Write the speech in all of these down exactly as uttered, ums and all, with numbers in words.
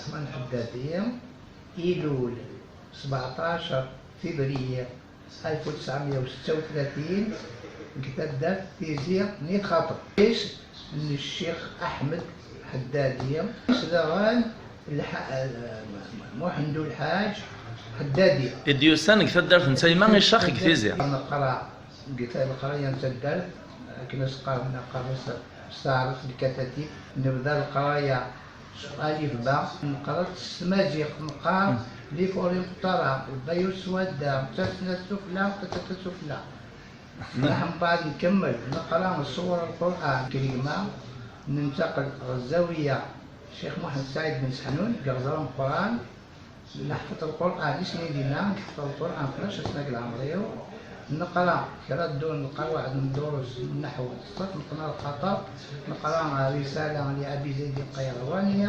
Ḥeddadi, ilul sebɛṭac février ألف وتسعمية وستة وثلاثين deg taddart Tizi n Yat Xaṭer, is n Ccix Aḥmed Ḥeddadi, s daɣen Lḥa-, Muḥend Ulḥaǧ Ḥeddadi. I d-yusan deg taddart n Tayma, icax deg Tizi. Neqra deg leqraya n taddart, akken as-qqaren, neqqar s taɛrabt lkatatib. Nebda leqraya s alif ba, neqra s tmaziɣt, neqqar lif ur imeṭṭara, lba ur swadda, tasnat sufla, tatata sufla. Nḥemmel mbeɛd nkemmel neqra ṣṣwur Lqur'an. Deg gma nentaqel ɣer zawiya Ccix Muḥend Saɛid Ben Seḥnun deg Ɣeẓra Meqqran. Neḥfeḍ Lqur'an i snin dinna, neḥfeḍ Lqur'an tnac asna deg leɛmer-iw. Neqra kra ddun lqawaɛed n ddurus n nneḥw, ṣṣat, neqra lxaṭer, neqra risala li Abi Zayd Qayrawani,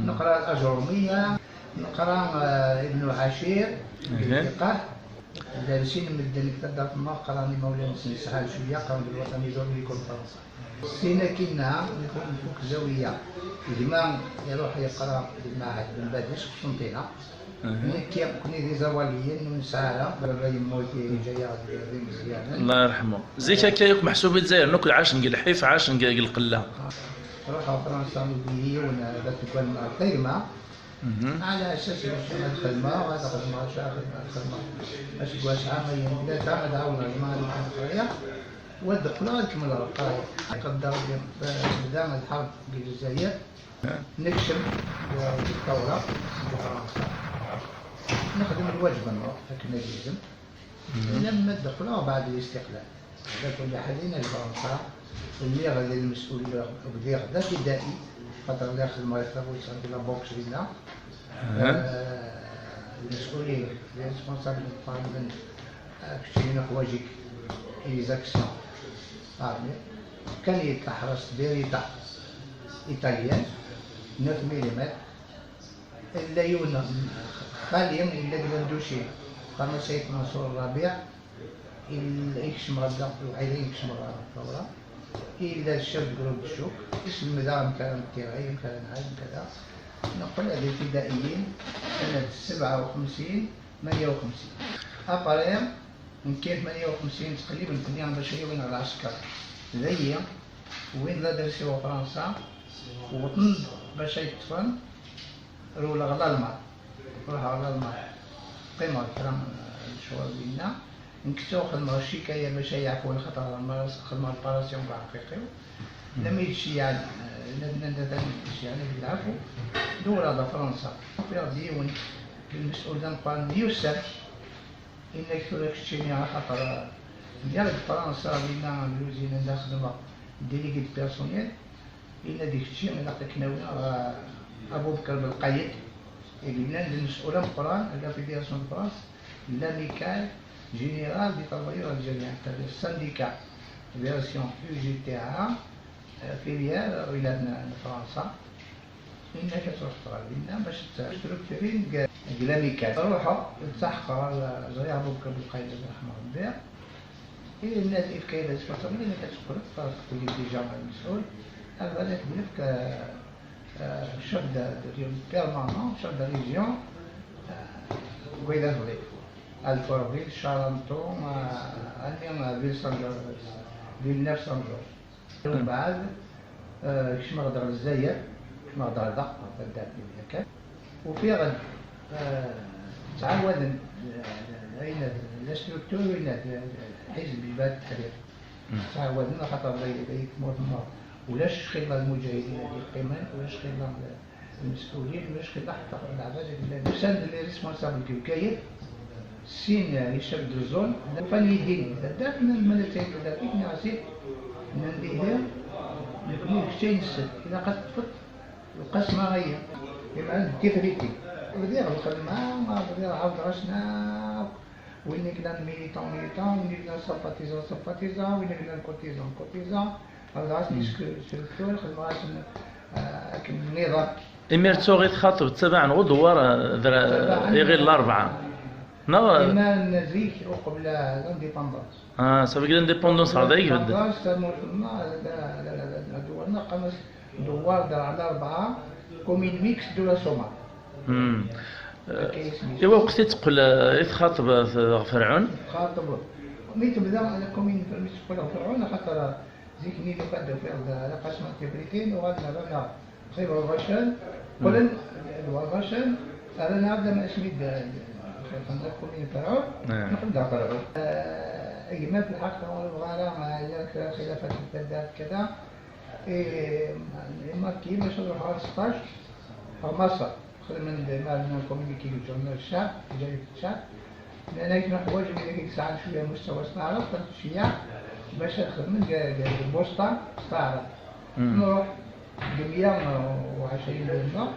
neqra Al-Ajrumiya, neqra, eh, Ibnu Ɛacir, Fiqah. Llan sin medden deg taddart-nneɣ qqaren imawlan-nsen yesɛan cwiya, qqaren-d lwaṭani dur deg Fransa. Sin akkinna, nfuk zawiya. Gma iruḥ yeqra di lmaɛad n Badis, Qsenṭina. Nekki, nekkni d iẓawaliyen, ur nesɛi ara. Baba yemmut, yeǧǧa-yaɣ-d d imeẓyanen. Allah yerḥmu. Zik akka yakk meḥsub i Lezzayer, nekk ɛacen deg lḥif, ɛacen deg, deg lqella. Ruḥeɣ Fransa, newwi-yi yiwen d ateggal n tayma. Ɛla asas bac ad xedmeɣ, ad xedmeɣ, acu ad xedmeɣ, ad xedmeɣ aseggas ɛamayen tlata, ad ɛawneɣ gma ad xedmeɣ leqraya, u ad d-qqleɣ ad kemmleɣ leqraya. Iqedder Rebbi, tebda lḥerb deg Lezzayer, nekcem deg tawra deg Fransa, nexdem lwaǧeb-nneɣ akken ad yilzem, lamma d-qqleɣ beɛd listiqlal. Ala kulli ḥal, dinna di Fransa, lliɣ d lmes'ul, bdiɣ d afida'i, xaṭer lliɣ xedmeɣ di tṛabult di la boxe dinna. Eh, lmes'ulin, les responsables n tṛabult, eh, keččini neḥwaǧ-ik, les actions armées. Fkan-iyi-d taḥract Beretta italienne, neuf millimètres. Illa yiwen xali, illa deg Landuci, qqaren-as Ayt Manṣur Rabiɛ, il-, ikcem ɣer da, lɛila ikcem ɣer tawra, illa d chef de groupe de choc, iselmed-aɣ amek ara ntiray, amek ara nɛay, amek ara neqqel d ifidaiyin, sena sebɛa u xemsin, tmanya u xemsin. Après, nekki tmanya u xemsin, ttqelliben fell-i bac ad iyi-awin ɣer lɛesker. Dayi, wwin-d ladresi ɣer Fransa, wwḍen-d bac ad yi-ṭṭfen, rewleɣ ɣer Lalman. Ruḥeɣ ɣer Lalman. Qqimeɣ kra n lecɣal dinna. Nekk ttuɣ xedmeɣ ccikaya bac ad yeɛfu, lxaṭer xedmeɣ lparasyon deg uɛeqqiq-iw. Lami d-ceyɛen, eh, nnan-d atan ceyɛen-ak d lɛafu. Dewreɣ-d ɣer Fransa. Ufiɣ-d yiwen d lmes'ul d ameqqran d Yusef. Yenna-k tura keččini, axaṭer, eh, lliɣ deg Fransa, dinna di luzin anda xedmeɣ délégué de personnel. Yenna-d kečči, ilaq ad k-nawi ɣer Abubekr Belqayed, i yellan d lmes'ul ameqqran n la Fédération de France, l'Amicale Générale des Travailleurs Algériens, c'est-à-dire syndicat, version U G T A, euh, filière, euh, wilayat n, n Fransa. Yenna-k ad truḥeḍ ɣer dinna bac ad testrukturiḍ deg, deg l'Amicale. Ruḥeɣ, ltaḥqeɣ ɣer, ẓriɣ Abubekr Belqayed, ad yeṛḥem Rebbi. I yenna-d, ifka-yi-d responsable, yenna-k ad teqqleḍ, teqqel-d déjà lmes'ul. Ad, ad ak-d-nefk, euh, euh, chef de, de, de permanent, chef de région, euh, deg Wayt Afḍi. Alfortville, Charenton, euh, almi, euh, Ville Saint-Georges, Villeneuve-Saint-Georges. Mbeɛd, eh, kecmeɣ-d ɣer Lezzayer, kecmeɣ-d ɣer da, ɣer taddart-nni yakan. Ufiɣ-d, eh, ttɛawaden, eh, ayen, la structure, ayen, eh, lḥizb yebɛed teḥrir. Ttɛawaden, axaṭer d ay, d ay tmurt-nneɣ. Ulac xilla lmuǧahidin ad yeqqimen, ulac xilla, eh, lmes'ulin, ulac xilla ḥetta leɛbad i yellan. Usan-d les responsables deg Bgayet, sin, eh, les chefs de zone, ufan-iyi-d taddart, nnan-d ma la ttayet taddart-ik, nniɣ-as ih. Nnan-d ihi, nekni d kečč ay nessen, ilaq ad teṭṭfeḍ lqasma-agi. Iman d tifritin. Bdiɣ lxedma, bdiɣ ɛawdeɣ-asen akk. Win i yellan militant, militant, win i yellan sympathisant, sympathisant, win i yellan cotisant, cotisant. Ɛawdeɣ-asen les structures, xedmeɣ-asen, eh, akken nniḍen. Imir tuɣ i txaṭeb ttabaɛen ɣur-d uwar, eh, dra-, Ttabaɛen. Iɣil Larebɛa. Neɣ, eh, iman zik uqbel, eh, l'indépendance. Ah, ça fait que l'indépendance ɣer da i ibedden. L'indépendance, tamurt-nneɣ, d, d, d, d, d, dwar-nneɣ qqaren-as dwar Drar Larebɛa, Commune mixte de la Somme. Hmm. Iwa waqt i teqqel, eh, i txaṭeb, eh, ɣer Ferɛun? Txaṭeb. Mi tebda la commune, mi teqqel ɣer Ferɛun, axaṭer zik-nni nufa-d ufiɣ-d Laqasma n Tibritin, uɣalen rran-aɣ ɣer Lwarbacan, qqlen Lwarbacan, rran-aɣ-d am asmi d, xedmen la commune n Ferɛun, naqel-d ɣer Ferɛun. Eh, gma, fi lḥaqiqa ur yebɣa ara, eh, yella kra xilafat n taddart, kada. Eh, ma, ma kif, maca ad ruḥeɣ ɣer sṭac, ɣer Maṣer. Xedmen-d, ma, ma communiqué deg journal Ccɛeb, jarida Ccɛeb. Nnan-ak neḥwaǧ wid i yesɛan cwiya n mustawa s taɛrabt, ad nceyyeɛ bac ad xedmen deg, deg, deg Boston s taɛrabt. Nruḥ deg meyya u ɛecrin d-nneɣ,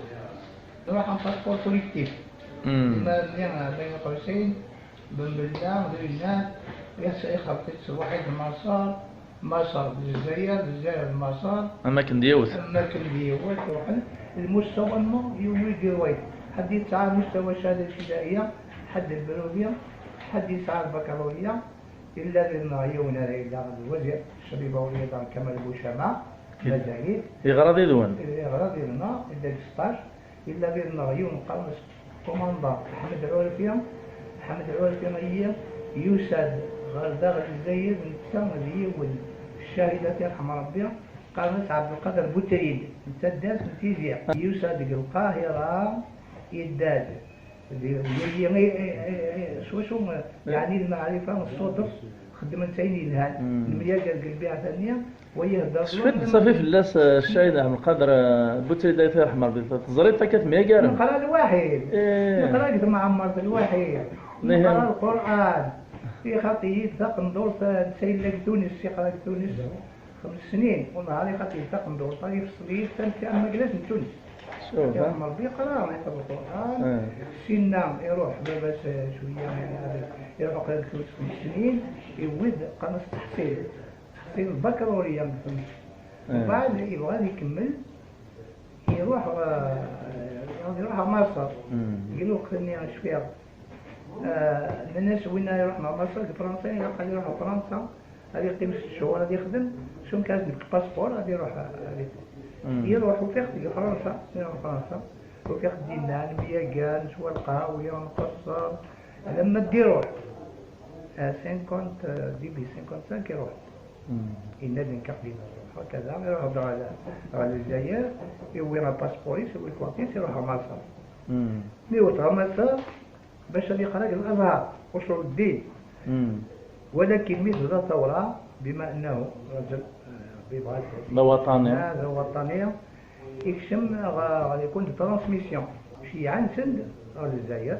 nruḥ en passeport collectif. Imar-nni, eh, Ɛebd Lḥusin, Ben Bella, d winna, ixelq-itt Waḥid Maṣer, Maṣer d Lezzayer, Lezzayer d Maṣer. Am akken d yiwet. Am akken d yiwet, ruḥen. Lmustawa-nneɣ yiwen ur idiruwayen. Ḥedd yesɛa mustawa cahada ibtidaiya, ḥedd lbrevya, ḥedd yesɛa lbakalurya. Illa dinna yiwen ara yella d lwazir, ccbiba ur yeḍan Kamal Bucama, mazal-it. Yeɣra did-wen? Yeɣra did-neɣ, yella deg sṭac. Yella dinna yiwen qqaren-as Kumandan Ḥmed Ɛurfi. Ḥmed Ɛurfi-ayi yusa-d ɣer daɣ Lezzayer, netta d yiwen ccahid, ad t-yerḥem Rebbi, qqaren-as Ɛebdelqader Butrid, n taddart n Tizi. Yusa-d deg Lqahira, yedda-d. D-, d-, d-, s wacu, yeɛni lmaɛrifa n ṣṣudef, xeddment ayen yelhan. Nemyager deg lbiɛta-nni, wa ihedder s Sfid, ṣafi fell-as, eh, Ccahid Ɛebdelqader, eh, Butrid, ay t-yerḥem Rebbi. Teẓriḍ akka temyagarem? Neqra lwaḥid. Eh. Neqra deg temɛemmert lwaḥid. Neqra Lqur'an. Ixaṭi-yi-d taqendurt, eh, netta yella deg Tunes, yeqra deg Tunes. Xems snin, u nehar ixaṭi-yi-d taqendurt-a, ifṣel-iyi-d tamsi am waglas n Tunes. Yerḥem Rebbi, yeqra, yeqra Lqur'an. Sinna iruḥ baba-s, eh, cwiya, eh, iruḥ yeqra deg Tunes xems snin, yewwi-d, qqaren-as ttaḥṣil. Ttaḥṣil lbakalurya deg Tunes. Mbeɛd yebɣa ad ikemmel, iruḥ, eh, iruḥ ɣer Maṣer. Deg lweqt-nni cfiɣ, eh, nnan-as winna iruḥ ɣer Maṣer, deg Fransa, ilaq ad iruḥ ɣer Fransa, ad yeqqim s ccɣel, ad yexdem, s umkan deg passeport, ad iruḥ, ad iruḥ. Iruḥ, ufiɣ-t deg Fransa, iruḥ ɣer Fransa, ufiɣ-t dinna, nemyager, neswa lqahwa, nqeṣṣer, alamma d-iruḥ. À cinquante, euh, début cinquante-cinq iruḥ. Yenna-d nekk aql-i nruḥ, hakada, iruḥ ɣer, ɣer Lezzayer, iwwi apaspuṛ-is, iwwi lkuṛt-is, iruḥ ɣer Maṣer. Mi iwet ɣer Maṣer, bac ad yeqra deg Lezher, uṣul ddin. Walakin mi tebda tawra, bima annahu rajul, eh, Rebbi yebɣa-t. D awaṭani. Ah, d awaṭani. Ikcem ɣer, ɣer les comptes de transmission. Ceyɛen-ten-d ɣer Lezzayer.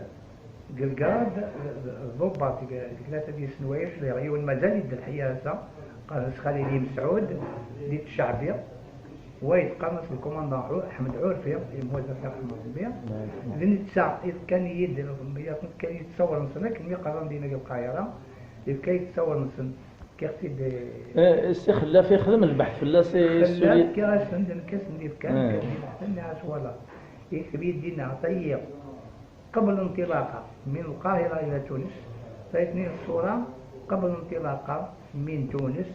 Deg Belgrad, d, d, d ḍubbat deg, deg tlata d yisenwayat, sliɣ yiwen mazal-it d lḥeyya ass-a, qqaren-as Xalili Mesɛud, di Tceɛbi. Wa yeqqaren-as lkumandan Ḥu-, Ḥmed Ɛurfi, yemmut ad t-yerḥem Rebbi. D netta i fkan-iyi-d, i fkan-iyi-d ttawar-nsen, akken mi qqaren dinna deg Lqahira, yefka-yi-d ttawar-nsen. Fkiɣ-t-id, eh, eh, si Xellaf ixdem lbeḥt fell-as, eh, Xellaf, issuli. Fkiɣ-asen-d, nekk asen-d-ifkan, eh, fkiɣ-d lbeḥt-nni, ah, voilà. Yekteb-iyi-d dinna, ata-yi قبل انطلاقة من القاهرة إلى تونس، ثاني الصورة قبل انطلاقة من تونس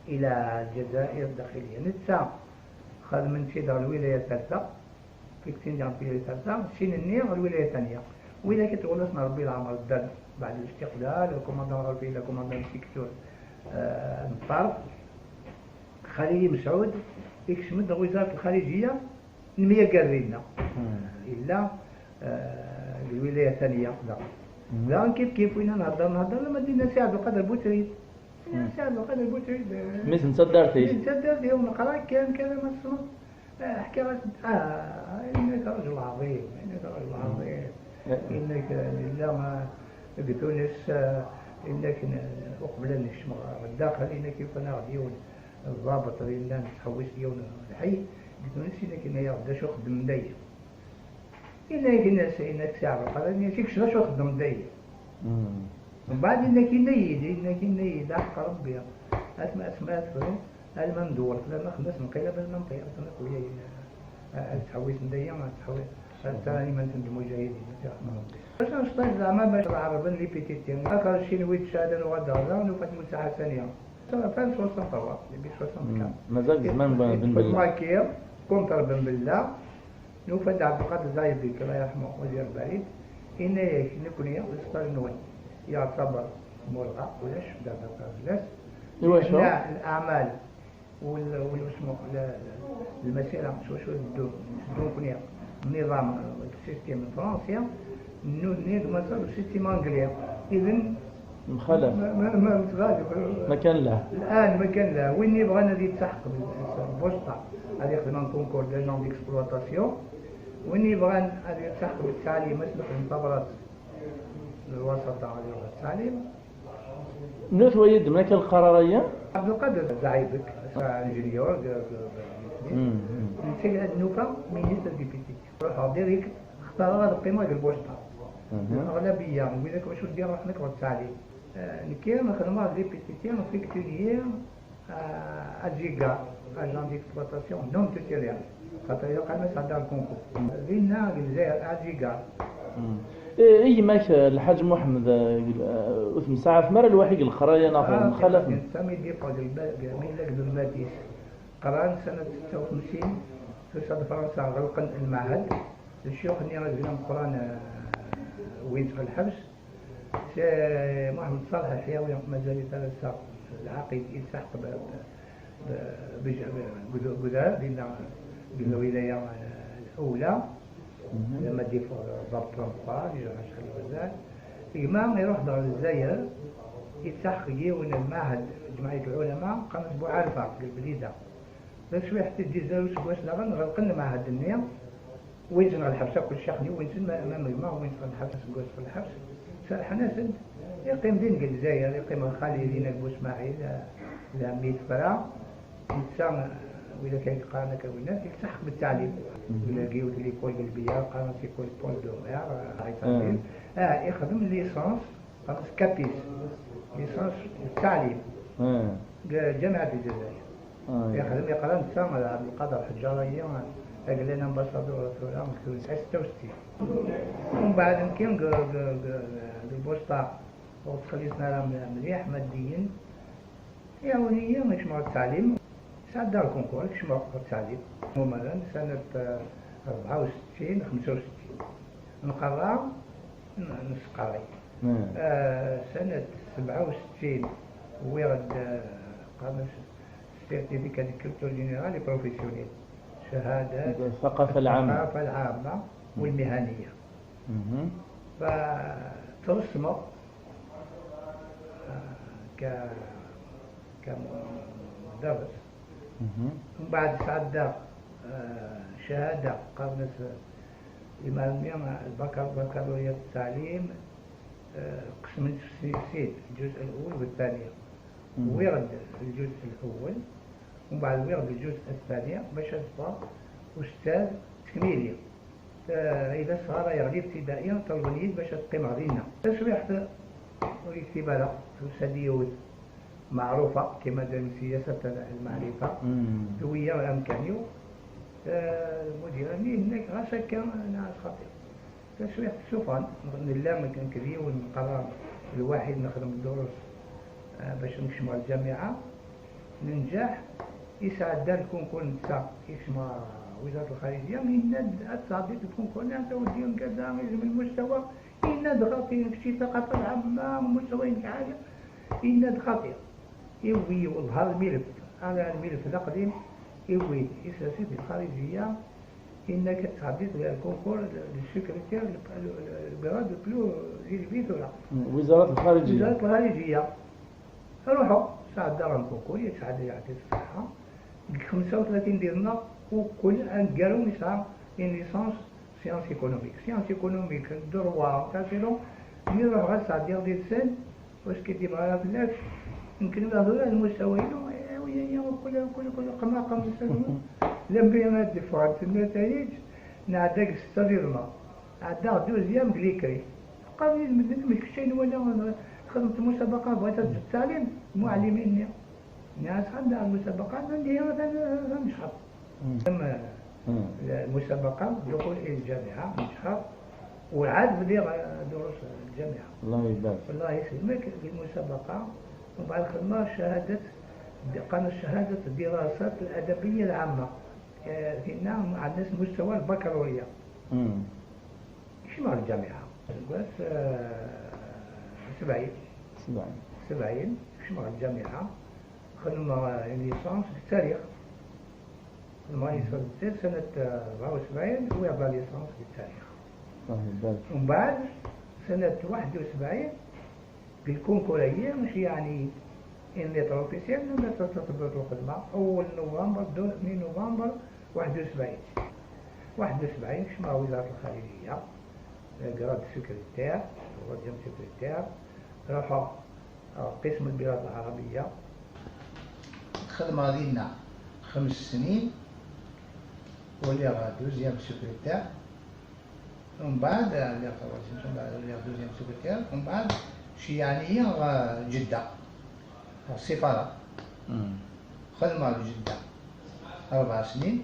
إلى الجزائر الداخلية. Netta xedmen-t-id ɣer lwilaya talta, fkan-t-id ɣer lwilaya talta, sin-nni ɣer lwilaya tanya. Widak i tɣulas n Rebbi leɛmer ddan, بعد الاستقلال, le commandant Rebbi, le commandant secteur, euh, n ṭṭerf. Xalili Mesɛud ikcem-d ɣer wizarat lxarijiya, nemyager dinna. Yella, eh, deg lwilaya tanya, da. Daɣen kif kif, winna nhedder, nhedder, lama d-yenna Si Ɛebdelqader Butrid. Yenna Si Ɛebdelqader Butrid, eh, mi d taddart-is. Mi d taddart-is, neqra kan, kan ma tessneḍ. Eh, ḥkiɣ-as, ah, yenna-k rajul ɛḍim, yenna-k rajul ɛḍim. Yenna-k, eh, nella, eh, deg Tunes, eh, yenna-k n-, uqbel ad nekcem ɣer daxel, yenna-k yufa-aɣ-d yiwen ḍabet, yella nettḥewwis yiwen lḥey, deg Tunes, yenna-k yenna-yaɣ-d d acu xeddmen dayi. Yenna-k, yenna-k Si Ɛebdelqader, yenna-k kečč d acu xeddmen dayi. Mbeɛd yenna-k yenna-yi-d, yenna-k yenna-yi-d, aḥeqq Rebbi, asma, asma ad tefru, alma ndewwer fell-am, xemmes nqila bal ma nṭi, asma kuya, ad ttḥewwisen dayi, ad ttḥewwisen. Atta iman-nsen d lmuǧahidin, ad t-yerḥem Rebbi. Bac ad nceṭṭeḥ zeɛma bac lɛerben, les P T T, axer ccinwi d ccahadan uɣad ɣer da, nufa-t Musa Ḥasani. Fin soixante-trois, début soixante-quatre. Mazal zzman n Ben Bella. Maki, contre Ben Bella, Nufa-d Ɛebdelqader Zaɛibik, Allah yerḥmu, wazir Barid, yenna-yak, nekkni, lsṭaj-nwen, yeɛtaber Murɣa, ulac, d Ɛebdelqader fell-as. Iwacu? Yenna leɛmal wal-, wal-, usmu-, la-, la-, lmasira s wacu teddun, teddun-kni nniḍam, le système français, nutni d Maṣer, le système anglais. Idan, Mxalaf. Ma, ma, ma, ma, ma kan la. L'an, ma kan la. Win yebɣan ad yetsaḥqeb s lbusṭa, ad yexdem un concours d'agent d'exploitation. Win yebɣan ad yetsaḥqeb s ttaɛlim, ad s-nexdem tabrat n lwasaṭa, ad iruḥ ttaɛlim. Nutni wayi ddmen akka lqarar-aya? Ɛebdelqader Zaɛibek, ingénieur, de, de, de, Mm, mm. Netta ad nufa ministre député. Ruḥeɣ direct, xtareɣ ad qqimeɣ deg lbusṭa. Mhm. Aɣlabiya, widak wacu d-iruḥen akk ɣer ttaɛlim. Eh, nekki xedmeɣ députité affecté, euh, à Giga, agent d'exploitation non titulaire. Xaṭer ilaq ad nesɛedda lkunku. Dinna, deg Lezzayer, à Giga. Mm. Eh, i gma-k, eh, Lḥaǧ Muḥemmed, eh, eh, ur temsaɛafem ara lwaḥi deg leqraya neɣ Ah, mxalafen? Sami d-yeffeɣ deg lba-, deg, mi yella deg lmad-is. Qran sena setta u xemsin, tusa-d Fransa, ɣelqen lmaɛhed. Ccyux-nni, agla meqqran, eh, wwin-t ɣer lḥebs. Si Muḥemmed Ṣaleḥ Lḥyawi, mazal-it ar ass-a, lɛaqid, yeltaḥeq b-, b-, b-, b-, Gudar, dinna, deg lwilaya, eh, Lewla. Mhm. Lama d-yeffeɣ Bab trente-trois, yejreḥ acḥal n wazal. Gma iruḥ-d ɣer Lezzayer, yeltaḥeq deg yiwen n lmaɛhed, Ǧemɛiyat Lɛulama, qqaren-as Buɛarfa, deg Lblida. Taswiɛt, dix-neuf useggas daɣen, ɣelqen lmaɛhed-nni, wwin-ten ɣer lḥebs akk ccix-nni, wwin-ten ma, ma gma, wwin-ten ɣer lḥebs, aseggas ɣer lḥebs, serrḥen-asen-d, yeqqim din deg Lezzayer, yeqqim ɣer xali din ak Busmaɛil, d ɛemmi Tefra, netta, widak ay yeqqaren akka winnat, yeltaḥeq bttaɛlim. Mhm. Deg yiwet likul deg Lbiya, qqaren-as likul Paul Domer, ah, ixdem licence, qqaren-as kapis, licence n ttaɛlim, deg Ǧamiɛat Lezzayer. Yexdem yeqra netta d Ɛebdelqader Ḥeǧǧar-agi, aglan ambassadeur tura, deg setta u settin. Umbeɛd nekki deg, deg, deg, deg lbusṭa ur ttxelliṣen ara mliḥ maddiyen. Iɛawen-iyi, kecmeɣ ɣer ttaɛlim, sɛeddaɣ lkunkur, kecmeɣ ɣer ttaɛlim. Umaren, sanat, eh, rebɛa u settin, xemsa u settin. Nqerra, n-, nesqaray. Eh, sanat sebɛa u settin, wwiɣ-d, eh, qqaren-as certificat de culture générale et professionnelle. Cahada الثقافة العامة. الثقافة العامة والمهنية. Mhm. فترسمت، آه، ك-، كمدرس. Mhm. ومن بعد سعدت، آه، شهادة قرنس الإمامية، البكالوريا التعليم، آه، قسم التفسير، الجزء الأول والثاني. Mhm. ويغد الجزء الأول، ومن بعد ويغد الجزء الثاني باش أصبح أستاذ تكميلي. Eh, ila ṣṣɣara yeɣli ibtidaiya, ṭelben-iyi-d bac ad qqimeɣ dinna. Taswiɛt, ur yektib ara, tusa-d yiwet meɛrufa, kima d siyasat lmaɛrifa, tewwi-yaɣ amkan-iw. Eh, lmudir-nni yenna-k, ɣas akka, nɛas xaṭi. Taswiɛt, tessufɣen, nella nekk d yiwen, neqqar lwaḥid, nexdem ddurus, eh, bac nekcem ɣer lǧamiɛa. Nenǧeḥ, yesɛedda lkunkur netta, yekcem ɣer Wizarat Lxariǧiya, yenna-d ad tesɛeddiḍ lkunkur-nni, anta ur d-yunka da, izem lmustawa, yenna-d xaṭi, kečči ثقافة العامة, lmustawa-inek عالي, yenna-d xaṭi. Iwwi, wellah, lmilf, ala lmilf d aqdim, iwwi-d, isers-it di lxariǧiya, yenna-k ad tesɛeddiḍ lkunkur, le, le secrétaire, le, le, le grade le plus élevé tura. Wizarat Lxariǧiya. Wizarat Lxariǧiya. Ruḥeɣ, sɛeddaɣ lkunkur, yesɛedda yeɛṭi-t ṣṣeḥḥa. Deg xemsa u tlatin diḍneɣ, ukul aneggaru yesɛa une licence sciences économiques. Sciences économiques, droit, et cetera. Mi ruḥeɣ ad sɛeddiɣ did-sen, ur skiddibeɣ ara fell-ak. Nekk nella tura d lmustawa-inu, eh, wi-, wi-, ukul, ukul, ukul, qmeɣ, qmeɣ, lembi ad d-ffɣent nnetayij, nɛedda deg setta diḍneɣ. Ɛeddaɣ deuxième deg l'écrit. Qqaren-iyi-d medden, amek kečč ay nwala, txedmeḍ musabaqa, bɣiḍ ad teǧǧeḍ ttaɛlim, muɛallimin-nni. Nniɣ-as, anda lmusabaqa? Anda i atan, ad nceḥḥeḍ. Am, eh, lmusabaqa, دخول إلى الجامعة, nceḥḥeɣ, werɛad bdiɣ, eh, durus lǧamiɛa. الله يبارك. الله يسلمك, di lmusabaqa, ومن بعد xedmeɣ شهادة, qqaren شهادة الدراسات الأدبية العامة. Eh, tinna ɛeddan s mustawa lbakalurya. Kecmeɣ lǧamiɛa deg wass, eh, sebɛin. Sebɛin. Sebɛin, kecmeɣ lǧamiɛa, xedmeɣ, eh, une licence deg tarix. Xedmeɣ licence deg tarix, sanat, eh, rebɛa u sebɛin, uwiɣ-d la licence deg tarix. Umbeɛd, sanat waḥed u sebɛin, deg lkunkur-agi, mačči yeɛni une lettre officielle, une lettre tebdut lxedma, awal novembre, deux, mi novembre, waḥed u sebɛin. Waḥed u sebɛin, kecmeɣ ɣer وزارة الخارجية, grade secrétaire, troisième secrétaire, ruḥeɣ, euh, قسم البلاد العربية. Xedmeɣ dinna xems snin, waliɣ deuxième secrétaire. Umbeɛd, lliɣ troisième, umbeɛd lliɣ deuxième secrétaire, umbeɛd ceyyɛen-iyi ɣer Ǧedda, ɣer ssifara. Xedmeɣ di Ǧedda rebɛa snin,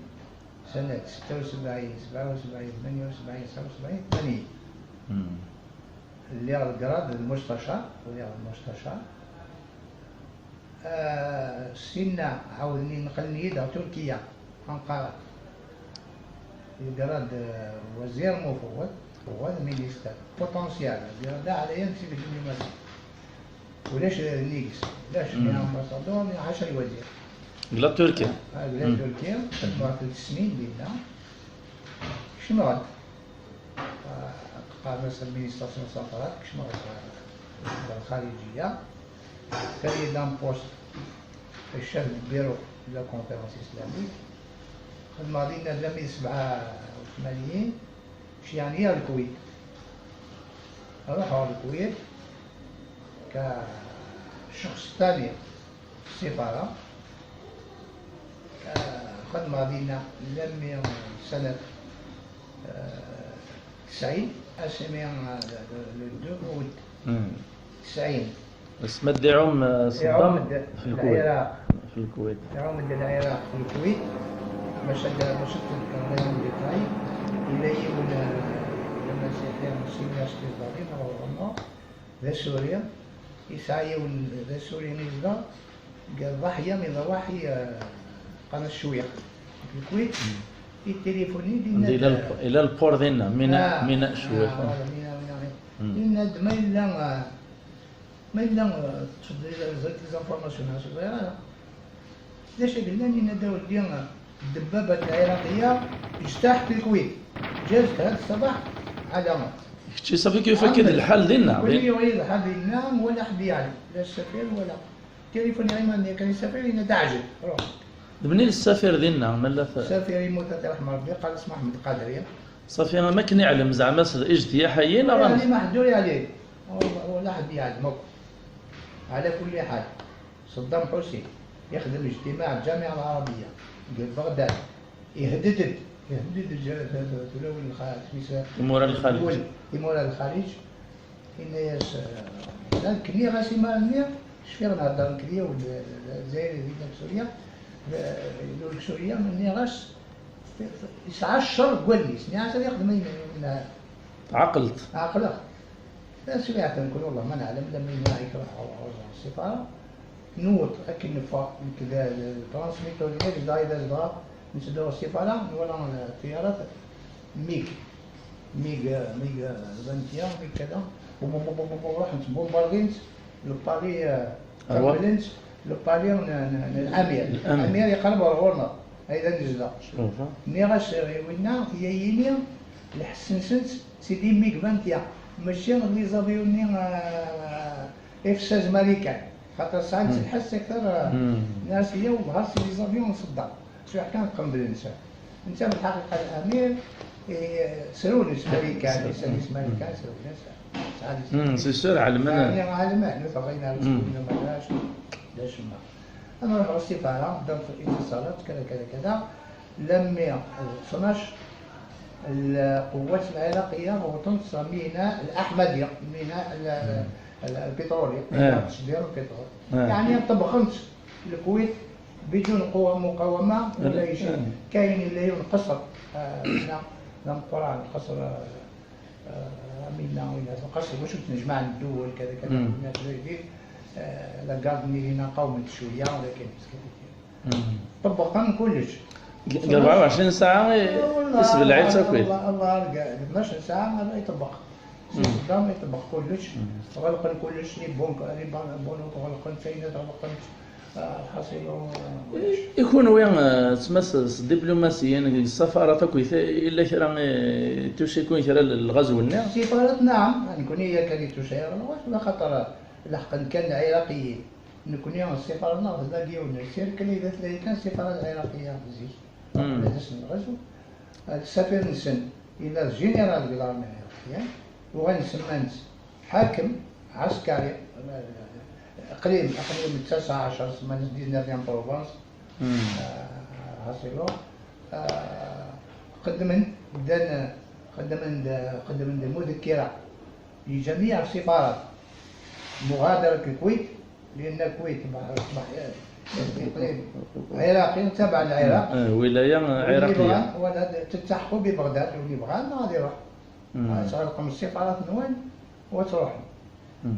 sanat setta u sebɛin, sebɛa u sebɛin, tmanya u sebɛin, tesɛa u sebɛin, tmanyin. Lliɣ deg grade d mustacar, lliɣ d mustacar. Ah, sinna ɛawden-iyi, nqlen-iyi-d ɣer Turkiya, Ankara. Yegra-d, ah, wazir mufewwed, mufewwed, ministre potentiel, yegra-d ɛlayen si deg diplomatie. Ulac nnig-s, ulac ni ambassador, ni ḥaca lwazir. Deg la Turquie. Ah, deg la Turquie, xedmeɣ tlata snin dinna. Kecmeɣ-d. Ah, qqaren-as administration centrale, kecmeɣ ɣer, ɣer lxariǧiya. Kariya d'un poste, chef de bureau de la conférence islamique. Xedmeɣ dinna almi d sebɛa u tmanyin, ceyyɛen-iyi ɣer Lkuwit. Ruḥeɣ ɣer Lkuwit, كشخص ثاني في السفارة. آه، خدمة دينا لمي سنة، آه، تسعين، اسمي، آه، le deux août تسعين. اسمد يعوم، آه، صدام يعوم د-، في الكويت. العراق. في الكويت. يعوم د العراق في الكويت. باش هذا، باش نكون ديتاي. إلا يوم، آه، لما سيحيى مسيني أشكي الضرير، أو عمر. D asuri, yesɛa yiwen d asuri mi yezdeɣ deg ضاحية من ضواحي, euh, قناة الشويق, deg Lkuwit. Yettilifuni-d, yenna-d, ila lp-, ila lpur dinna, mina, ah, mina, ah, cwiq. Voilà, mina, mina, mina. Yenna-d ma yella, ah, ma yella, ah, teṭṭfeḍ des, des informations, ur ẓriɣ ara. D acu i yellan, yenna-d a weldi, ddebbabat lɛiraqiya ijtaḥt Lkuwit, ǧǧat had ṣṣabaḥ ɛla. Kečči صافي كيف كان الحال دينا؟ Wali yuɣ-iyi lḥal dinna, wala ḥedd yeɛlem, la ssafir wala. Tilifuni iman-nni kan i ssafir, yenna-d aɛjel, ruḥ. D mnil ssafir dinna, ma la t-, ssafir yemmut, ad t-iṛḥem Ṛebbi, qal-as Maḥmed Qadri. صافي، ما كان يعلم زعما س-، اجتياح هي، لا يعني غنس. ما حد يعلم، ولا حد يعلم. على كل حال، صدام حسين يخدم اجتماع الجامعة العربية في بغداد، يهدد، يهدد الج-، ت-، ت-، تلون الخ-، سميتها، تيموران الخليج. الدول، تيموران الخليج. إن يس-، لا، كني غاسي ما نيا، شفير نهضر نكري ول-، الجزائري اللي في سوريا، ل-، يقول لك سوريا، ما نيا غاس، يسعى الشر قول لي، سمعت يخدم من، من تعقلت. عقلك. سمعت نقول والله ما نعلم، لما يناعي كروح أو، أو السفارة. نوض، أكن نفا، كذا، الترانسميتور، إذا زدغا، إذا زدغا، نسدو السفارة، نورا الطيارات، ميك. ميك، ميك فانتيا، ميك كذا. بو، بو، بو، بو، بو، روح نتبومباردينت، لباري، آه، أيوا. كملنت، لباري ن-، ن-، ن-، الأمير. الأمير. الأمير يقرب غورنا، هيدا نزلا. شوفها. مي غاش وينا، هي يني، الحسن سنت، سيدي ميك فانتيا. ماشي لي زافيوني، آه، اف ستاش ماريكان، خاطر ساعات تنحس اكثر، آه، ناس هي وظهر سي لي زافيون صدام. شو حكى نقم بالانسان؟ انت من الحقيقه الامير، إيه، سروني سماريكان، سروني. سروني سماريكان، سروني سعادي. سي سور، علمان. يعني علمان، مثلا غينا، ما لاش، لاش ما. انا نروح للسفاره، نبدا في الاتصالات، كذا، كذا، كذا. لمي اثناش، القوات العراقية غوطنت ميناء الأحمدي، ميناء ال-، ال-، البترولي، ميناء تشجير البترول. يعني طبخنت الكويت بدون قوة مقاومة ولا شيء. كاين اللي ينقصر، آه، هنا، هنا مقران، قصر، آه، آه، ميناء، وين هذا القصر، واش كنت نجمع الدول، كذا، كذا، الناس اللي يدير، آه، لا غارد ميرينا قاومت شوية، ولكن طبقنا كلش. Deg rebɛa u ɛecrin ssaɛa i, i sbelɛit akk. Wallah, Allah, deg, deg tnac ssaɛa i ṭebbeq. Si Seddam i ṭebbeq kullec. Ɣelqen kullec, les banques, les ban-, banques ɣelqen, taynat ɣelqen. Ah, lḥaṣil, ah, I, i kunwi, eh, tmas s diplomasiyen, deg ssafara akk, yella kra, eh, tucikun kra l-, lɣazw-nni? Ssifarat, naɛam, nekni yakan i tucayar lɣazw, laxaṭer leḥqen kan Lɛiraqiyen. Nekni, ssifarat-nneɣ tella deg yiwen n sirkel, i d tlayi kan ssifarat Lɛiraqiya zik. Hmm. Ula d ass n lɣazw, eh, ssafir-nsen yella d général deg l'armée iraqienne, uɣalen semman-s ḥakem, ɛeskari, eh, aqlim, aqlim d tasa ɛecṛ, semman-s dix-neuvième province. Hmm. Eh, ḥaṣilu, eh, xeddmen, ddan, xeddmen-d, xeddmen-d mudekkira. لجميع السفارات مغادرة الكويت، لأن الكويت بحر، بحر، إقليم عراقي تابع للعراق. آه، ولاية واللي عراقية. بغا، ولا تلتحقوا ببغداد، واللي بغا ما غادي يروح. مم. آه، تغلقوا السفارات نوان وتروحوا. مم.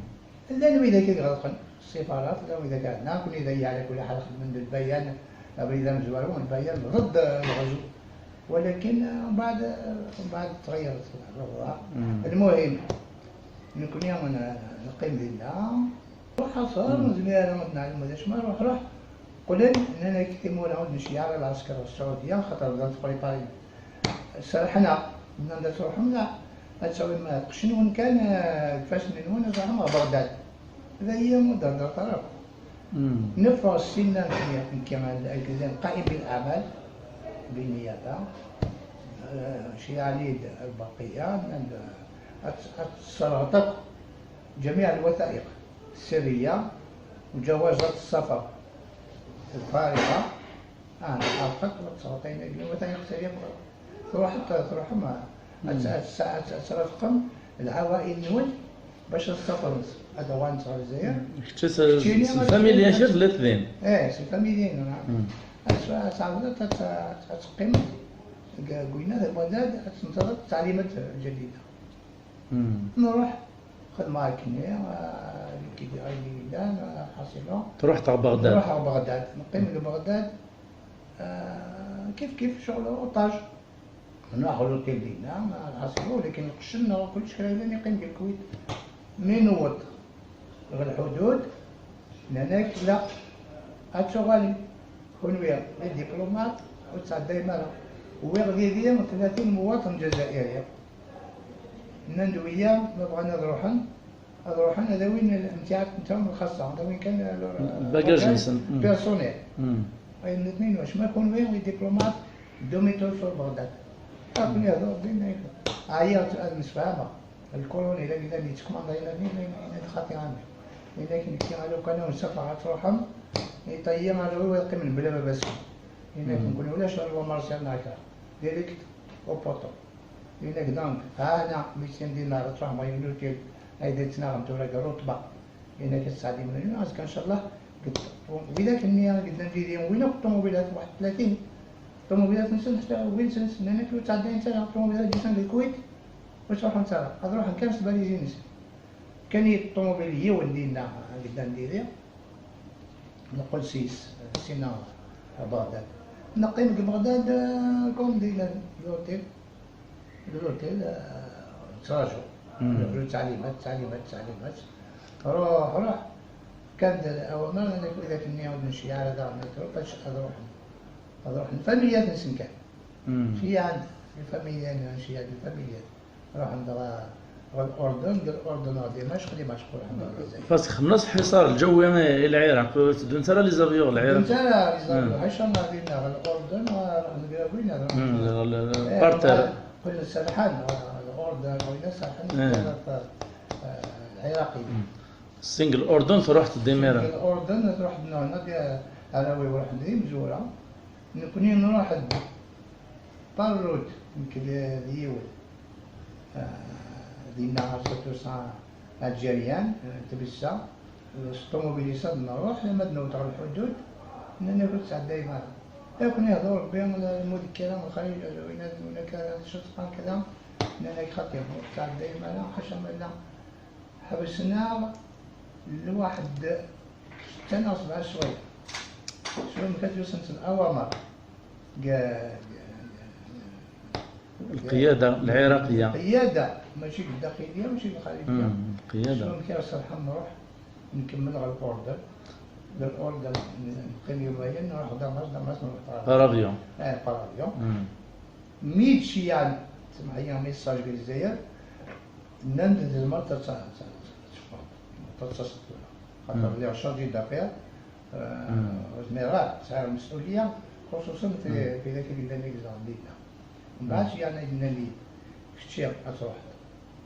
لأن ولاية كي يغلقن السفارات، لا ولاية كان، نعم، كون إذا على كل حال خدمن بالبيان، أبريد مزوارون، البيان ضد الغزو. ولكن، آه، من بعد، آه، من بعد تغيرت الأوضاع. مم. المهم، نكون يوم ن-، نقيم دينا. روح حصل، مم. زميلة ما نعلم هذا شما، روح، روح. قلن إن أنا كتير مورا عود نشي على العسكر السعودية، خاطر بدات تقري باري. سرحنا، من عند تروحهم لا، تسوي ما قشن وين كان، آه، كيفاش من وين تروحهم بغداد. هذا هي مدة طرف. مم. نفرغ السنة في، في كما الالتزام قائم بالأعمال بالنيابة، آه، شي علي البقية، أت-، أتسرطك جميع الوثائق السرية وجوازات السفر الفارغة. آه، أعطتك وتسرطين الوثائق السرية. تروح، تروح ما، أت-، أت-، أت-، أترافقم العوائل نون باش السفر هذا وان تاع الجزائر. كنت س-، كتشيني س-، ما الفاميليا تشيني. شي ثلاث دين. إيه، سي فاميليا، نعم. مم. أت-، أت-، أت-، أت-، أتقيم، ق-، قلنا هذا البلد، أتنتظر التعليمات الجديدة. مم. نروح، خدمة هاكني، آه، اللي كيدير غير اللي قدام، آه، حاصلة. تروح تاع بغداد. نروح على بغداد، نقيم لبغداد، آه، كيف كيف شغل أوطاج. نروح لوتيل دينا، ما نحصلو، لكن القشن كلش كرا يولي يقيم في الكويت. مي نوض غير الحدود، لهناك لا. هاتشو غالي، كون ويا لي ديبلومات، وتعدى مالا. ويا غدي ثلاثين مواطن جزائري. نندويا ما بغانا نروحن، هاد روحنا هذا وين الامتياز نتاعهم الخاصة، هذا وين كان ال-، الباجاج الباجاج نسن. مم. بيرسونيل. مم. أي الاثنين واش ما يكون وين لي ديبلومات دوميتور سور بغداد. أكون يهضر بين، عيطت المسفامة، الكولونيل اللي لم يتكمل، إلى مين، إلى، إلى خاطي عامي. لكن كي قالوا كانوا مسافة تروحهم، يطيم على وين ويقيم بلا ما بس. لكن مم. نقول ولاش هو مارسيال نايكا، ديريكت أو بوطو. لأنك دونك، ها هنا ميتين دينار تروح مايون لوتيل، هاي ديت ناغم تورا رطبة. لأنك تسعة دينار، أزكى إن شاء الله. قد، وإذا كني قد نجي ديون وين الطوموبيلات واحد ثلاثين. الطوموبيلات نسن حتى وين سنس، لأنك لو تعدي أنت الطوموبيلات جيسان الكويت، وتروح أنت، هاد روح كان سبالي زينس. كان الطوموبيل يون دينا قد نديري. نقول سيس، سينا بغداد. نقيم في بغداد، آه، كوم دينا لوتيل. لوتيل، آه، تراجو. مم. نقولوا تعليمات، تعليمات، تعليمات. روح، روح. كانت الأوامر أنك إذا كنت يعود من شيعة هذا ما تروح، باش أروح. أروح الفاميليات نسن كان. مم. شيعة عند الفاميليات، شيعة عند الفاميليات. روح عند غا-، غا الأردن، قال الأردن غا دمشق، دمشق روح عند الجزائر. بس خمس حصار الجوي إلى العراق، تدون ترى لي زافيون العراق. تدون ترى لي زافيون، مم. حيت شان غادي لنا غا الأردن، غا-، غا-، وين هذا؟ مم، ال-، ال-، إيه، بارتر. غا-، كل سرحان، غا-، الأردن، وين سرحان، مم. آه، العراقي. مم. سينجل أردن تروح تديميرا. سينجل أردن تروح دنا هنا، دي-، أنا وي واحد دي مزورة. نكوني نروح ال-، باروت، يمكن ذيول. آه، دينا سيرتو سان ألجيريان، آه، تبسا. الطوموبيليسات نروح، لما نوت على الحدود، نانا كنت ساعة دايما. يكون يهضر ربي، المذكرة، الخليج، وين، وين كان، شو تقال كذا، نانا يخطي، ساعة دايما، لا، حاشا ما لا. حبسنا لواحد ستة ولا سبعة شوية. شوية ما كانت وصلت الأوامر. القيادة العراقية. القيادة، ماشي الداخلية، ماشي الخارجية. مم، القيادة. شنو كي راس الحم نروح نكمل على الأوردر. الأوردر نقيم يومين، نروح دماس، دماس نروح بارابيون. اه، بارابيون. مم. ميد شيان، تسمع هي ميساج في الجزائر. نند المرة تتصل. خاطر اللي شارجي دافير، آه، زميرات، تسعى المسؤولية، خصوصًا في، في ذاك اللي لنا اللي زعما بينا. ومن بعد، يعني، قلنا لي: "كتشي غتروح،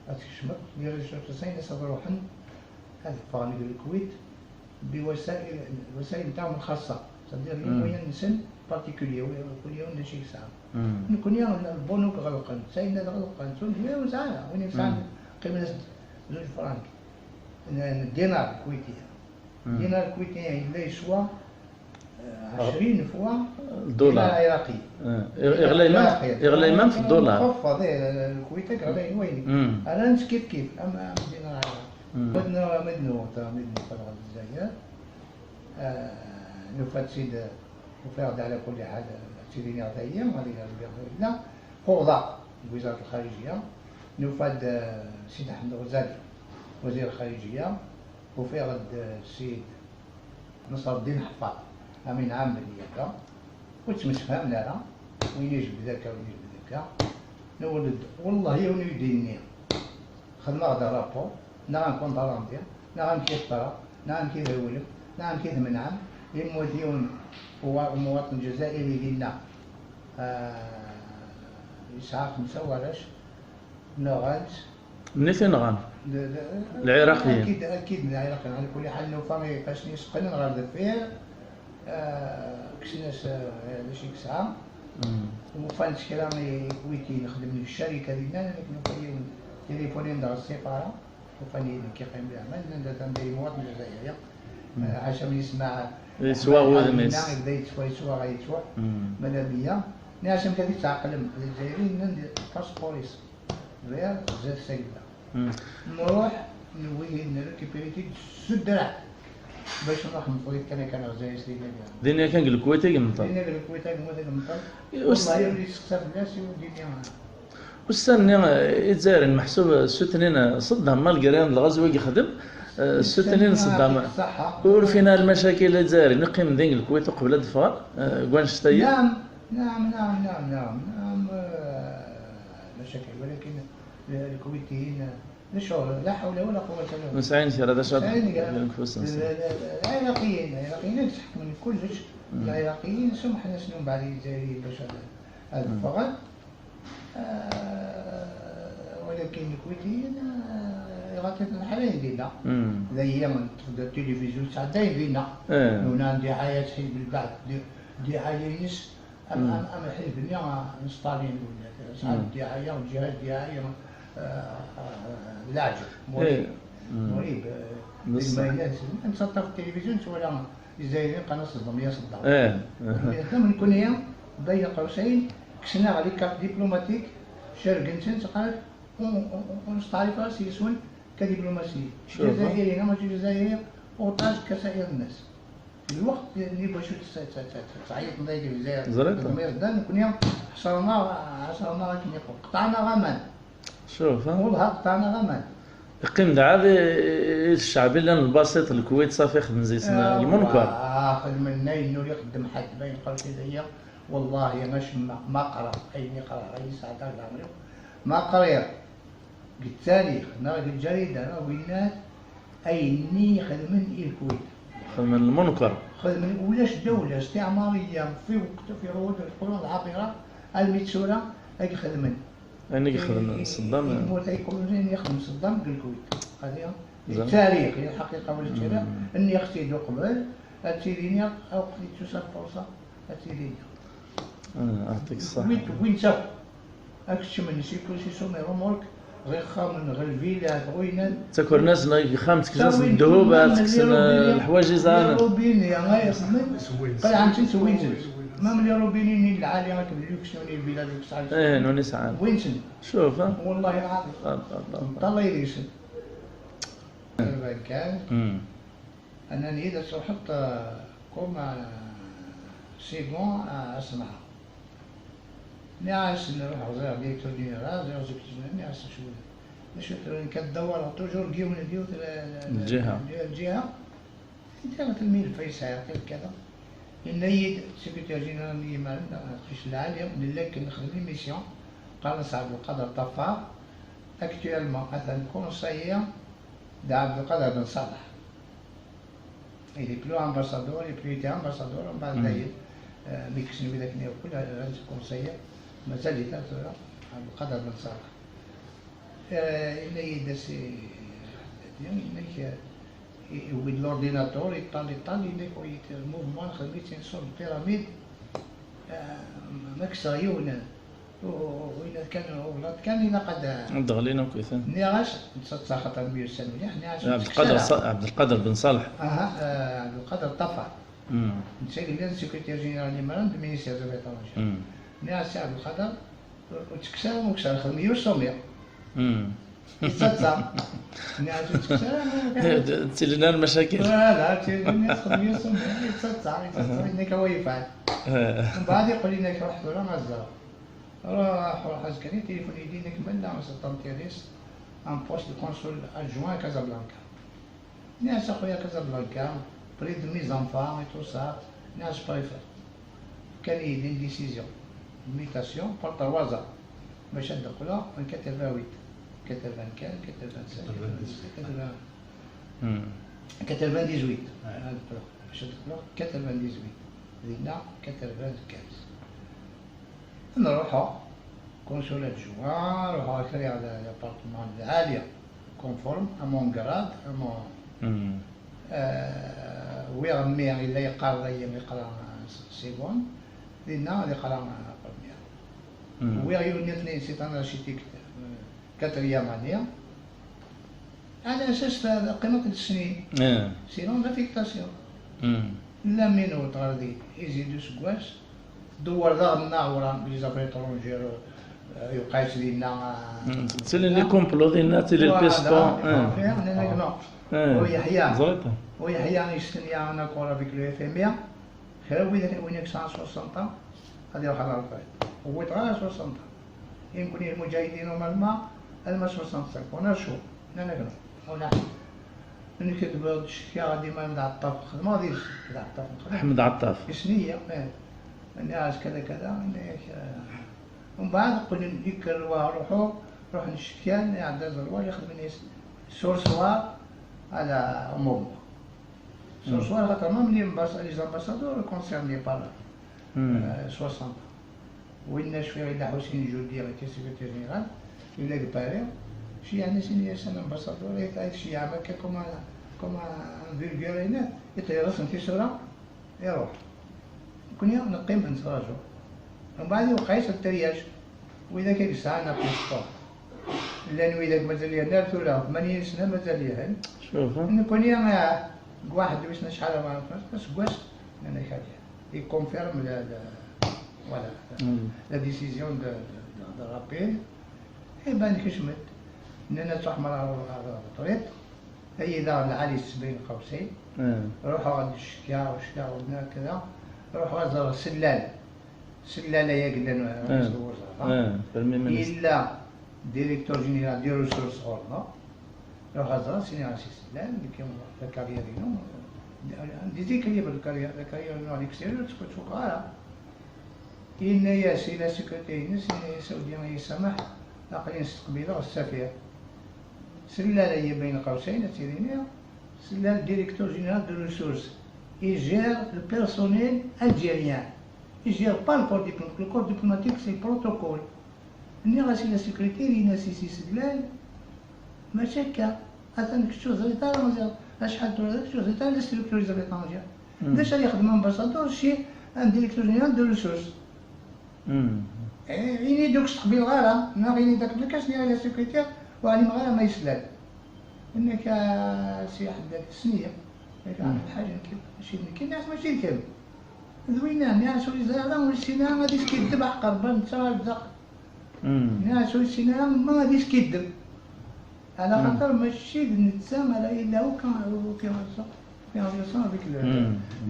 غتكشمك، دير لي شوية تصاين، ناس غتروحن، هاد الفرن ديال الكويت، بوسائل، الوسائل نتاعهم الخاصة، c'est-à-dire les moyens نسن particuliers، كل يوم نمشي ساعة." نكون يا البنوك غلقن، ساينا غلقن، تون، وين ساعة، وين ساعة، قيمة زوج فرانك. الدينار الكويتي. الدينار الكويتي إلا يسوى، آه، عشرين فوا الدولار. الدينار العراقي. آه. يغلى يمام، يغلى يمام في الدولار. مخفض، إيه، الكويت غلى وين؟ أنا نس كيف كيف، أما، أما الدينار العراقي. مدن، مدن، مدن، مدن، الجزائر. آه، نفاد سيد، نفاد على كل حال، سيدي نعطيه، هذه البلاد. فوضى وزارة الخارجية. نفاد، آه، سيد أحمد الغزالي، وزير الخارجية. وفي غد، آه، السيد نصر الدين حفاظ، أمين عام بالنيابة، وتمسفهمنا راه، وين يجب ذاك وين يجب ذاك. نولد والله يوم يديني خدمة غدا رابور، نعم كونت راندي، نعم كيف ترى، نعم كيف يولد، نعم كيف منعم. يموت يوم هو مواطن جزائري لنا، آه، يسعى خمسة وراش، نغانت. منين نغان؟ ل-، ل-، العراقيين. أكيد، أكيد العراقيين. على كل حال، لو فامي باش نسقن غير دفير، آه، كسناس، آه، هذا شي كسعة. وفان شكرا كويتي نخدم في الشركة ديالنا، لكن وفان تليفوني عند السفارة، وفان كيقيم بها عمل، عند تنظيم مواطن جزائرية. آه، عشان يسمع يسوى يسمع ودميس. يبدا يتسوى، يسوى، غيتسوى. ماذا بيا؟ مي عشان كذا تعقلم الجزائريين، ندير باسبوريس. غير زاد ساكنة. نروح نوي نريكيبيري تيك السدرة باش نروح نطوي كان، كان غزايا سيدنا بها. دينا كان قال الكويت يمطر. دينا قال الكويت يمطر. إيه، أستاذ. والله يولي يسقسى في الناس يولي دينا. أستاذ، ني، إيه، الجزائر محسوب سوتنين صدام، مالغري الغزو يخدم، آه، سوتنين صدام. صح. ور فينا المشاكل الجزائر، نقيم دين الكويت وقبل الدفار، آه، كوان شتايا. نعم، نعم، نعم، نعم، نعم، نعم، آه، مشاكل، ولكن الكويتيين، لا شغل، لا حول ولا قوة إلا بالله. نسعين شي، هذا شغل. نسعين كاع. العراقيين، العراقيين يتحكموا كلش. العراقيين سمح ناس من بعد الجزائريين باش هذا، هذا الفغل. آه، ولكن الكويتيين، آه، يغطي الحالة يدينا. لا، هي من تبدا التلفزيون تاع دايرينا. هنا دعاية حزب البعث، دي-، دعاية يس. أم، أم، أم الحزب اللي نستالين ولا ساعات دعاية وجهاز دعاية، آه، آه، لاعب مريب. مريب، آه، بصح. ما يناسب. أنت صدق في التلفزيون تولى الجزائريين قناة صدام، يا صدام. إيه. هذا من كونيا بين قوسين، كسنا على كارت دبلوماتيك، شرق نتن تقال، ونستعرف راسي يسون كدبلوماسي. شوف. جزائري، أنا ماشي جزائري، وطاش كسائر الناس. الوقت اللي باش تس-، ت-، ت-، ت-، تعيط نضيق الجزائر. زريطة. الضمير دا نكون يوم حصرنا، حصرنا كيما يقول. قطعنا غمان. شوف، ها. والله قطعنا غمان. يقيم دعاء الشعب، لأن البسيط الكويت صافي خدم زي سنة آه، المنكر. آه، خدم الناي، إنه يخدم حد، ما ينقلش إليا. والله ما شمع، ما قرا. أين يقرا؟ أي ساعة دار العمري. ما قرير. التاريخ، ناغ الجريدة، ناغ وينات، أيني خدمن إي الكويت. خدمن المنكر. خدمن ولاش دولة استعمارية في وقت، في عهود القرون العاقرة، المتسورة، أي خدمن. أيني خدمن إي-، صدام. إي-، الموت أي يقولون إني يخدم صدام بالكويت. هذه زين. التاريخ، هي الحقيقة ولا التاريخ، إني أختي دو قبل، أتيرينيا، أو قضيت توسع الفرصة، أتيرينيا. آه، يعطيك الصحة. وين، وين تا؟ أكتشمن سيكو سيسو مي رومورك، غير خامن، غير الفيلا، غوينان. تاكل ناس لا يخام تكساس تاوين الذهوب، كل تكسن روبيني، الحوايج زعما. روبيني، يا غاية من. قال عم تنسى وين زلت. ما من روبيني، ني العالي، راك اللوكس، ني الفيلا، لوكس، عالي. إيه، نوني سعان. وين سن؟ شوف، ها. والله العظيم. آه، آه، آه، آه. الله يريسن. كان. أنا نريد أصحط، آه، كوما، آه، سيغون، آه، أسمع. Nniɣ-as nruḥ ẓriɣ directeur général, ẓriɣ secrétaire général, nniɣ-as acu d acu tura nekk ad dawaleɣ toujours deg yiwen d yiwet la- la- Lǧiha. La lǧiha. Nniɣ-as lmilfa yesɛiḍ tel kada. Yenna-yi-d secrétaire général n yimaren, aqcic lɛali, nella akken nexdem émission, qqaren-as Ɛebdelqader Ṭafar, actuellement atan conseiller d Ɛebdelqader Ben Ṣaleḥ. Il est plus ambassadeur, il est plus été ambassadeur, mbeɛd dayen, euh, mi kksen widak-nni akk, ad conseiller, mazal-it ar tura, Ɛebdelqader Ben Ṣaleḥ. Euh, yenna-yi-d a si Ḥeddadi, yenna-k, euh, yewwi-d l'ordinateur, yeṭṭal, yeṭṭal, yenna-k, le mouvement, nexdem-it une sorte de pyramide, euh, ma kkseɣ yiwen, u-, u-, winat kan, ublaḍ kan, ilaq ad d-ɣlin akk-iten. Nniɣ-as, netta d taxaṭer myussan mliḥ, nniɣ-as, Ɛebdelqader Ṣa-, Ɛebdelqader Ben Ṣaleḥ. Aha, euh, Ɛebdelqader Ṭafar. Netta i yellan secrétaire général imran du ministère des Affaires étrangères. Nniɣ-as, Ɛebdelqader, ur, ur ttekkes ara, ur ttekkes ara, xdem yiwet sommet. Yettaḍsa. Nniɣ-as, ur ttekkes ara, ur ttekkes ara. D-, d-, ttilin ar lmacakil. Voilà, ttilin ar txedm yiwet sommet, yettaḍsa, yettaḍsa, yenna-k awa yefɛel. Mbeɛd yeqqel yenna-k ruḥ tura ad ẓreɣ. Ruḥ, ruḥ azekka-nni, tilifun-iyi-d, yenna-k mella ça t'intéresse un poste de consul adjoint à Casablanca. Nniɣ-as, a xuya, Casablanca, près de mes enfants et tout ça, nniɣ-as, je préfère. Fkan-iyi-d une décision, une mutation pour trois ans, bac ad d-qqleɣ en quatre-vingt-huit, quatre-vingt-quinze, quatre-vingt-sept, quatre-vingt-dix, quatre-vingts, quatre-vingt-dix-huit. Ad d-qqleɣ, bac ad d-qqleɣ quatre-vingt-dix-huit, dinna quatre-vingt-quinze. Nruḥeɣ, consul adjoint, ruḥeɣ kriɣ la-, l'appartement lɛali, conforme à mon grade, à mon, euh, wwiɣ mmi yella yeqqar dayi yeqra seconde, dinna ad iqra première. Wwiɣ yiwen nniḍen, c'est un architecte, euh, quatrième année. Ala asas ta-, taqimeḍ d snin. Sinon, d affectation. Llan mi newweḍ ɣer din, izid useggas, dewwer daɣen Naɛura, les affaires étrangères, euh, yuqeɛ-itt dinna, euh, ttilin les complots dinna, ttilin les pistons. Voilà, les affaires, nnan-ak non. U Yeḥya, u Yeḥya yestenya un accord avec le F M I. Kra n wid, win i yesɛan soixante ans, ad iruḥ ɣer lqayd. Wwiḍ ɣer soixante ans. I nekkni lmuǧahidin umalma, alma soixante-cinq. On a le choix. Nnan-ak non. On a. Nekk tebɣiḍ ccekkaɣ dima d Ɛeṭṭaf, xedmeɣ deg-s d Ɛeṭṭaf, nexdem. Ḥmed Ɛeṭṭaf. Isni-yi, eh. Nniɣ-as kada kada, nniɣ-ak, eh. Umbeɛd qqlen, yekker lwa-, ruḥu, ruḥen cekkan, iɛedda ẓerwal, ixedmen yes-, surseoir à la, au mouvement. Surseoir, xaṭer même les ambas-, les ambassadeurs concernés par, euh, soixante ans. Winna cfiɣ yella Ḥusin Judi, qui est secrétaire général, yella deg Paris. Ceyɛen-as, ini-as un ambassadeur, i, i tceyɛem akka comme un, comme un vulgaire, yenna, iṭeyr-asen tisura, iruḥ. Nekkni neqqim nettraǧu. Mbeɛd iwqeɛ-itt le triage. Widak i yesɛan apusṭu. Llan widak mazal-ihen ar tura, tmanya sna mazal-ihen. Nekkni, ah, deg waḥed wissen acḥal, aseggas, nnan-ak, yeconfirme la, la, voilà, la décision de, de, de, de rappel. Eh ben, nekcem-d. Nnan-as, ruḥem ɣer, ɣer, ɣer ṭṭriq. Ay daɣen lɛali s Beyn Qawsayn. Ruḥeɣ ad d-cekkaɣ, cekkaɣ, wina kra. Ruḥeɣ ad ẓreɣ sellal. Sellal-aya yellan rris n lwezara. Yella directeur général des ressources ɣur-neɣ. Ruḥeɣ ad ẓreɣ, sini-as i sellal, nekk la carrière-inu, déséquilibre de carrière, la carrière-inu à l'extérieur, ur tt-fukeɣ ara. Yenna-yas i la secrétaire-ines, yenna-yas, a wdi, ay samaḥ, aql-i nesteqbil-aɣ ssafir. Sellal-agi, Beyn Qawsayn, ad tt-id-iniɣ, sellal directeur général des ressources. Il gère le personnel algérien. Il gère pas le corps diplomatique. Le corps diplomatique, c'est le protocole. Nniɣ-as i la secrétaire, yenna-yas i sellal, mačči akka. Atan kečč ur teẓriḍ ara, acḥal tura kečč ur teẓriḍ ara la structure des affaires étrangères. D acu ara yexdem ambassadeur chez un directeur général des ressources? Eh, ini-d ur k-steqbileɣ ara, neɣ ini-d akken akka, sniɣ i la secrétaire, ur ɛlimeɣ ara ma yeslal. Yenna-k, a Si Ḥeddad, sniya. Yenna-k, ɛni lḥaǧa nekk, mačči d nekk, nniɣ-as mačči d kemm. D winna, nniɣ-as ur yeẓri ara, ur yessin ara ad iskiddeb, aḥeqq Rebbi netta ar ddaxel. Nniɣ-as ur yessin ara ma ad iskiddeb. Ɛla xaṭer mačči d netta ara yella aucun, aucun, aucun relation avec le, le,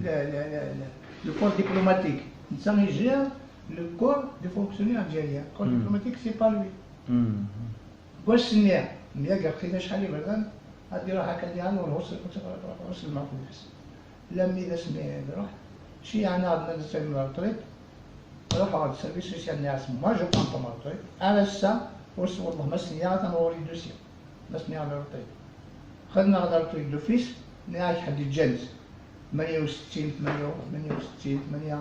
le, le, le, le corps diplomatique. Netta i gère Le corps de fonctionnaire algérien, corps diplomatique, c'est pas lui. Deg wass-nni, myager-t-id acḥal iberdan, ad d-iruḥ akka diɣen ur ɣus, ur ɣus lmeɛqul-is. Lammi d asmi i d-iruḥ, ceyɛen-aɣ-d ma nessawem la retraite, ruḥeɣ ɣer service social-nni, moi je prends pas ma retraite, ar ass-a, ur s-, wellah ma sliɣ atan ɣur-i dossier, ma sliɣ la retraite. Xedmeɣ la retraite d'office, nniɣ-ak ḥedd yeǧǧan-tt. Tmanya u settin, tmanya, tmanya u settin, tmanya,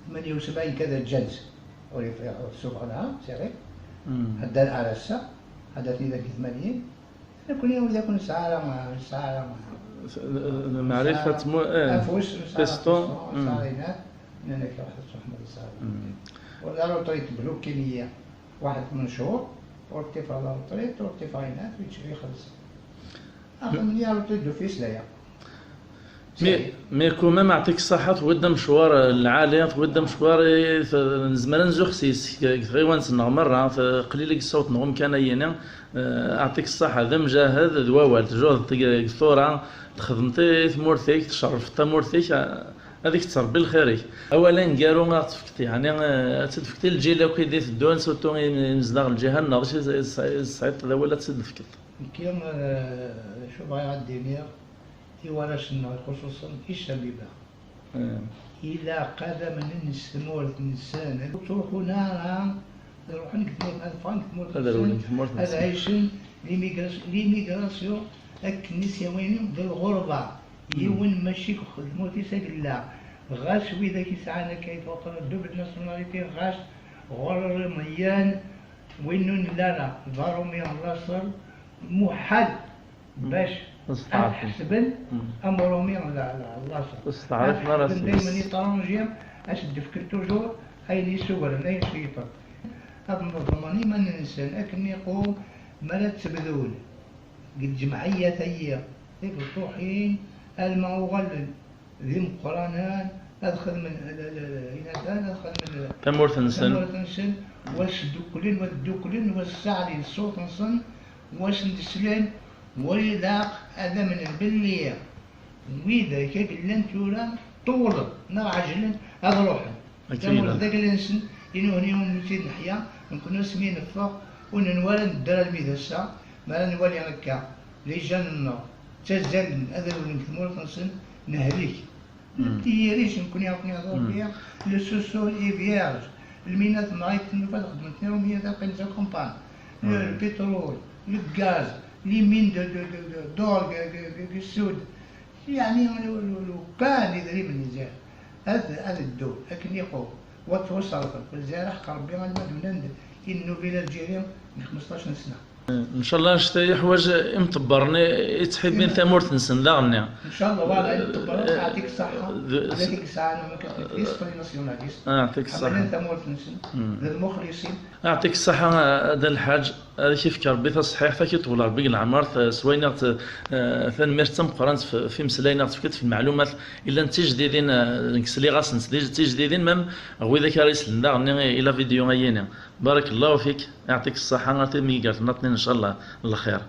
tmanya u sebɛin kada ǧǧan-tt. Ur yefriɣ, ur tsubeɣ ara, c'est vrai. Haddan ar ass-a, haddan-ten-id deg tmanyin. Nekkni ur d akk nesɛa ara, nesɛa ara Maɛrifa tmu... eh, afus, nesɛa piston. Nesɛa inat, nnan-ak ruḥ ad tṛuḥ ma tesɛa. Wala la retraite bloquin-iyi waḥed tmen cchur, ur ṭṭifeɣ la retraite, ur ṭṭifeɣ inat, yettbixel. Axemni la retraite d'office d aya. Mais, mais quand même, aɛṭik ṣṣaḥa, tewwiḍ-d amecwar, eh, lɛali, tewwiḍ-d amecwar, eh, t-, nezmer ad nzuxx s yes-k deg tɣiwant-nneɣ merra, t-, qlil i yessawṭen ɣer umkan-ayini, eh, aɛṭik ṣṣaḥa, d amjahed, d wawal, tjuhdeḍ deg, deg tura, txedmeḍ i tmurt-ik, tcerrfeḍ tamurt-ik, eh, ad k-tettrebbi lxir-ik. Awal aneggaru ad ɣ-t-tefkeḍ, yeɛni, eh, ad tt-id-tefkeḍ i lǧil akk i d-iteddun, surtout i, imezdaɣ n lǧiha-nneɣ, d acu i, i tesɛiḍ d awal ad tt-id-tefkeḍ? Nekki, eh, d acu bɣiɣ ad d-iniɣ i warrac-nneɣ, xuṣuṣen i ccabiba. Ilaq ad amnen s tmurt-nsen, ur ttruḥun ara, ad ruḥen deg tmurt, ad ffɣen deg tmurt-nsen, ad ɛicen l'immigration, akken i s-yawin d lɣerba. Yiwen mačči deg tmurt-is ad yella, ɣas widak yesɛan akka i tuqer double nationalité, ɣas ɣur-, ɣur-, imeẓyan, win ur nelli ara d aṛumi n laṣel, muḥal bac ad ḥesben am uṛumi n la-, la-, laṣel. Ad ḥesben daymen étranger, ad s-d-fken toujours ayen yessugren, ayen ceyṭen. Ad neḍmen iman-nsen akken iqum mi ara ttebdun deg lǧemɛiyat-agi tibeṭṭuḥin, alma uɣalen d imeqqranen, ad xedmen l-, l-, l-, inatan, ad xedmen l-, Tamurt-nsen. Tamurt-nsen, wa sduklen, wa dduklen, wa ssaɛlin ṣṣut-nsen, wa sen-d-slen, wa ilaq ad amnen belli widak i yellan tura ṭewlen neɣ ɛejlen ad ruḥen. Akka i yella. Tamurt d agla-nsen, i nuhni ur nettid neḥya, nekkni asmi neffeɣ, ur nenwi ara nedder armi d ass-a, mi ara nwali akka, les jeunes-nneɣ ttazzalen ad rewlen deg tmurt-nsen, nehlik. Tiyiri-s nekkni akk nehḍer biha, le sous-sol est vierge, lminat mɣayt nufa ad xedmen tnirumiyat ad qqimen s akumpan, le, le pétrole, le gaz, les mines de, de, de, de, d'or, de, de, de, du sud, yeɛni lu-, lu-, lukan idrimen n Lezzayer ad, ad ddun akken iqum, wa ttwaṣerfen, Lezzayer aḥeqq Rebbi alma d-unan-d i nnubil Algérie n xmesṭac n sna. Ncallah annect-a yeḥwaǧ imḍebbren i, i ttḥibbin tamurt-nsen daɣen-nni. Ncallah, wala imḍebbren, aɛṭik ṣṣeḥḥa, d, d, ad ak-yesɛan amek ad t-, d esprit nationaliste. Aɛṭik ṣṣeḥḥa. Ḥemmlen tamurt-nsen, d lmuxlisin. Aɛṭik ṣṣeḥḥa, a Dda Lḥaǧ, ad ak-yefk Rebbi taṣeḥḥiḥt, ad k-iṭwel Rebbi deg leɛmer, t-, s wayen i ɣ-t-, eh, tanemmirt d tameqqrant f-, f imeslayen i ɣ-tefkiḍ, f lmeɛlumat, illan d tijdidin, eh, nekk sliɣ-asent, d tijdidin, même ɣer widak ara yeslen daɣen i, i la vidéo-ayini. Barakallahu fik, yeɛṭik ṣṣeḥḥa, ar timgigert nniḍen, ncallah, lxir.